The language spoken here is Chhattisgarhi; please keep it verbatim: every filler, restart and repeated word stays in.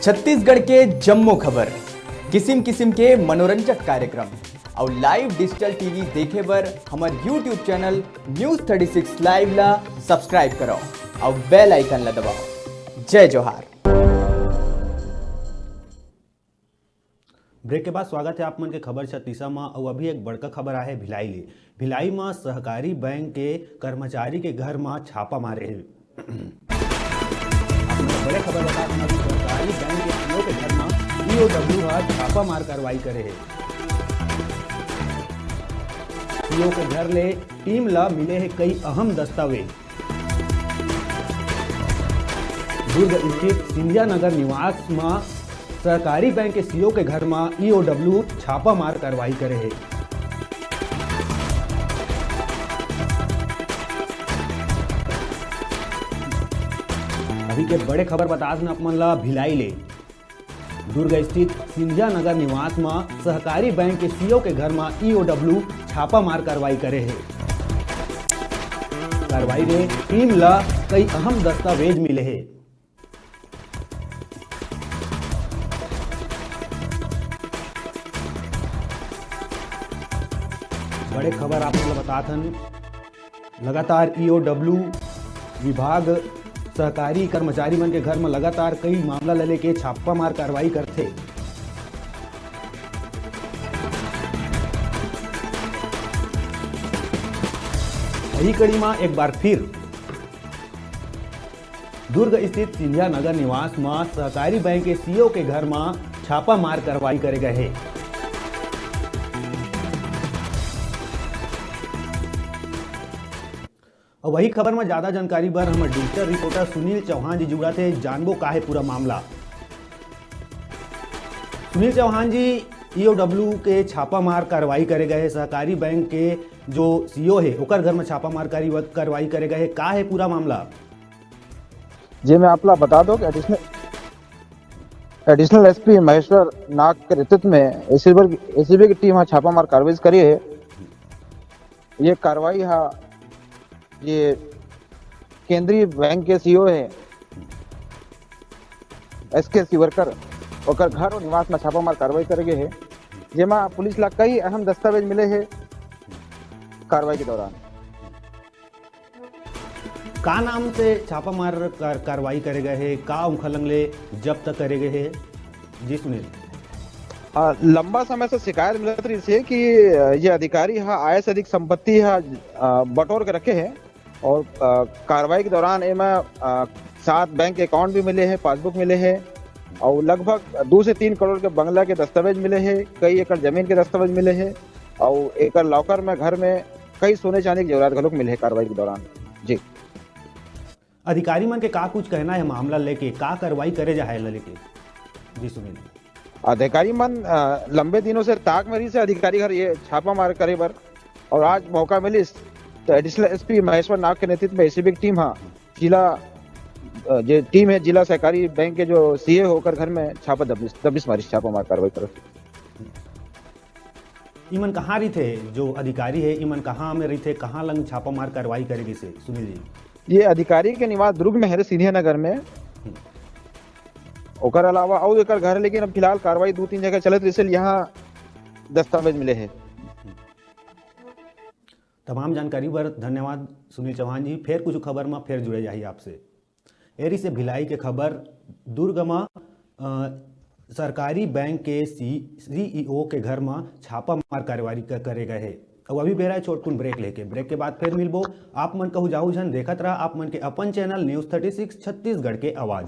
छत्तीसगढ़ के जम्मो खबर, किसिम किसिम के मनोरंजक कार्यक्रम अउ live digital T V देखे बर हमर YouTube channel News thirty six Live ला subscribe करव अउ bell icon ला दबाव। जय जोहार। ब्रेक के बाद स्वागत हे आप मन के खबर छत्तीसा म। अउ अभी एक बड़का खबर आहे भिलाई ले। भिलाई म सहकारी बैंक के कर्मचारी के घर म छापा मारे हे। आप मन ल बड़े खबर बता देना कि सहकारी बैंक के सीईओ के घर म ईओडब्ल्यू ह छापा मार कार्रवाई करे हे। सीईओ के घर ले टीम ल मिले हे कई अहम दस्तावेज। दुर्ग स्थित सिंधिया नगर निवास म सहकारी बैंक के सीईओ के घर म ईओडब्ल्यू छापा मार कार्रवाई करे हे। अभी के बड़े खबर बता देना आप मन ला भिलाई ले। दुर्ग स्थित सिंधिया नगर निवास म सहकारी बैंक के सीईओ के घर म ईओडब्ल्यू छापा मार कार्रवाई करे हे। कार्रवाई में टीम ल कई अहम दस्तावेज मिले हे। बड़े खबर आप लोग ल बतात हन, लगातार ईओडब्ल्यू विभाग सहकारी कर्मचारी मन के घर म लगातार कई मामला ल लेके छापा मार कार्रवाई करथे। यही कड़ी म एक बार फिर दुर्ग स्थित सिंधिया नगर निवास म सहकारी बैंक के सीईओ के घर म छापा मार कार्रवाई करे गए हे। अउ वही खबर म ज्यादा जानकारी बर हमर डिजिटल रिपोर्टर सुनील चौहान जी जुड़त हे, जानबो का हे पूरा मामला। सुनील चौहान जी, ईओडब्ल्यू के छापा मार कार्रवाई करे गए हे, सहकारी बैंक के जो सीईओ हे ओकर घर म छापा मार कार्रवाई, कार्रवाई करे गए हे, का हे पूरा मामला? जी, मैं आप ला बता दो कि एडिशनल, एडिशनल एसपी महेश्वर नाग के नेतृत्व में एसीबी, एसीबी की टीम ह छापा मार कार्रवाई करी हे। ये कार्रवाई ह ये केंद्रीय बैंक के सीईओ हे एस के शिवरकर, ओकर घर अउ निवास म छापा मार कार्रवाई करे गे हे, जेमा पुलिस ला कई अहम दस्तावेज मिले हे कार्रवाई के दौरान। का नाम से छापा मार कार-, कार्रवाई करे गए हे? का उनखर लंग ले जब्त करे गए हे? जी सुनील। आ, लंबा समय से शिकायत मिलत रहिस हे कि, आ, ये अधिकारी ह आय से अधिक संपत्ति ह, आ, बटोर के रखे हे अउ, आ, कार्रवाई के दौरान एमा, आ, सात बैंक अकाउंट भी मिले हे, पासबुक मिले हे अउ लगभग दू से तीन करोड़ के बंगला के दस्तावेज मिले हे, कई एकड़ जमीन के दस्तावेज मिले हे अउ एकर लॉकर में, घर में कई सोने चांदी के जेवरात घलोक मिले हे कार्रवाई के दौरान। जी। अधिकारी मन के का कुछ कहना हे मामला लेके, का कार्रवाई करे जाए ला लेके? जी सुनील। अधिकारी मन, अ, लंबे दिनों से ताक में रहिस हे अधिकारी घर ये छापा मार करे बर, अउ आज मौका मिलिस तो एडिशनल एसपी महेश्वर नाग के नेतृत्व में एसीबी की टीम ह जिला, अ, जे टीम हे जिला सहकारी बैंक के जो सीए हो ओकर घर में छापा दबिस, दबिस मारिस, छापा मार कार्रवाई करत। इमन कहाँ रहिथे? जो अधिकारी हे, इमन कहाँ में रहिथे? कहाँ लंग छापा मार कार्रवाई करे गिस हे, सुनील जी? ये अधिकारी के निवास दुर्ग में हे, सिंधिया नगर में। ओकर अलावा अउ एकर घर हे, लेकिन अब फिलहाल कार्रवाई दू तीन जगह चलत रहिस हे, यहाँ दस्तावेज मिले हे। तमाम जानकारी बर धन्यवाद सुनील चौहान जी। फेर कुछ खबर म फेर जुड़े जाही आपसे। एरी से भिलाई के खबर, दुर्ग म, अ, सरकारी बैंक के सी-, सीईओ के घर म छापा मार कार्रवाई क-, करे गए हे। अउ अभी बेरा हे छोटकुन ब्रेक लेके। ब्रेक के बाद फेर मिलबो। आप मन कहू जाऊ झन, देखत रहा आप मन के अपन channel news thirty six Chhattisgarh के आवाज।